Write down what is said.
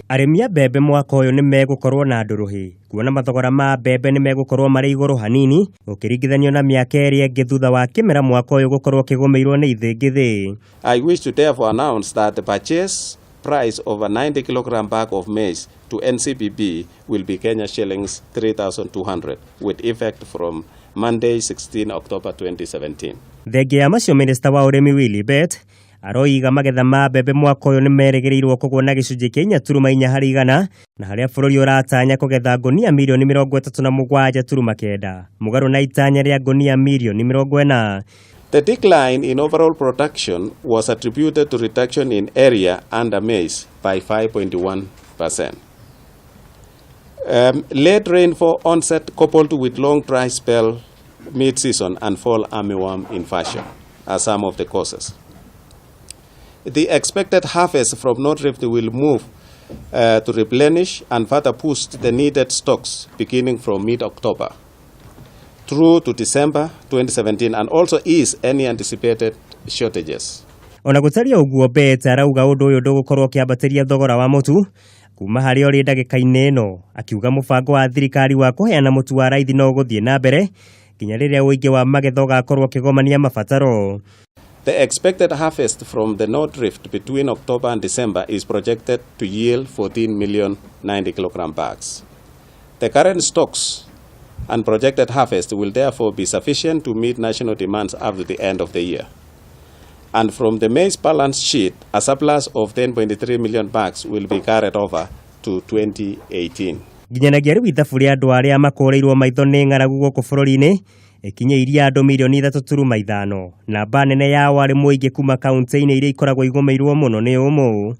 Arĩmi a mbembe mwaka ũyũ nĩ megũkorwo na ndũrũhĩ kuona mathogora ma mbembe nĩ megũkorwo marĩ igũrũ hanini ũkĩringithanio na mĩaka ĩrĩa ĩngĩ thutha wa kĩmera mwaka ũyũ gũkorwo kĩgũmĩirwo nĩ ithĩngĩthĩ. I wish to therefore announce that the purchase price of a 90 kilogram bag of maize to NCPB will be Kenya shillings 3,200 with effect from Monday 16 October 2017. Thengia ya macio, minista wa ũrĩmi Willy Bett aroiga magetha ma mbembe mwaka ũyũ nĩ merĩgĩrĩirwo kũgũa na gĩcunjĩ kĩa 4.4% na harĩa bũrũri ũratanya kũgetha ngũnia mirioni 37.9, mũgarũ na itanya rĩa ngũnia mirioni 40. The decline in overall production was attributed to reduction in area under maize by 5.1%. Late rainfall onset coupled with long dry spell mid-season and fall armyworm invasion are some of the causes. The expected harvest from North Rift will move to replenish and further boost the needed stocks beginning from mid-October through to December 2017 and also ease any anticipated shortages. Ona gũtariĩ ũguo, Bett arauga ũndũ ũyũ ndũgũkorwo ũkĩambatĩria thogora wa mũtu kuma harĩa ũrĩ ndagĩka-inĩ ĩno, akiuga mũbango wa thirikari wa kũheana mũtu wa raithi no ũgũthiĩ na mbere nginya rĩrĩa ũingĩ wa magetha ũgakorwo ũkĩgomania mabataro. The expected harvest from the North Rift between October and December is projected to yield 14 million 90 kilogram bags. The current stocks and projected harvest will therefore be sufficient to meet national demands up to the end of the year. And from the maize balance sheet, a surplus of 10.3 million bags will be carried over to 2018. Nginyanagia rĩu ithabu rĩa andũ arĩa makũrĩirwo maitho nĩ ng'aragu gũkũ bũrũri-inĩ ĩkinyĩirie andũ mirioni 3.5, namba nene yao arĩ mũingĩ kuma kaunti-inĩ iria ikoragwo igũmĩirwo mũno nĩ ũmũ.